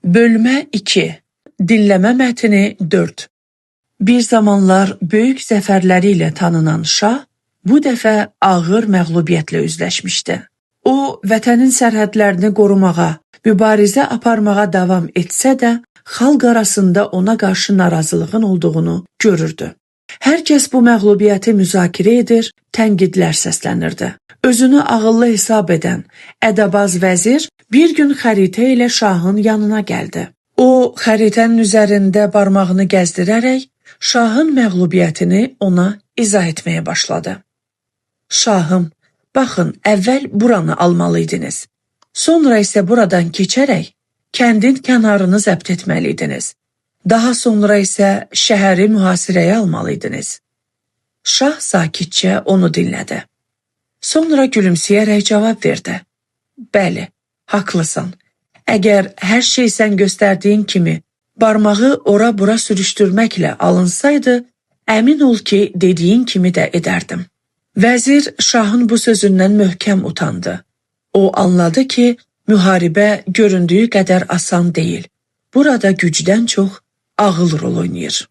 Bölmə 2. Dinləmə mətni 4. Bir zamanlar böyük zəfərləri ilə tanınan şah bu dəfə ağır məğlubiyyətlə üzləşmişdi. O, vətənin sərhədlərini qorumağa, mübarizə aparmağa davam etsə də, xalq arasında ona qarşı narazılığın olduğunu görürdü. Hər kəs bu məğlubiyyəti müzakirə edir, tənqidlər səslənirdi. Özünü ağıllı hesab edən ədəbaz vəzir bir gün xəritə ilə şahın yanına gəldi. O, xəritənin üzərində barmağını gəzdirərək şahın məğlubiyyətini ona izah etməyə başladı. Şahım, baxın, əvvəl buranı almalıydınız. Sonra isə buradan keçərək kəndin kənarını zəbt etməliydiniz. Daha sonra isə şəhəri mühasirəyə almalıydınız. Şah sakitcə onu dinlədi. Sonra gülümsəyərək cavab verdi. Bəli, haqlısan. Əgər hər şey sən göstərdiyin kimi barmağı ora-bura sürüşdürməklə alınsaydı, əmin ol ki, dediyin kimi də edərdim. Vəzir şahın bu sözündən möhkəm utandı. O anladı ki, müharibə göründüyü qədər asan deyil. Burada gücdən çox ağıl rol oynayır.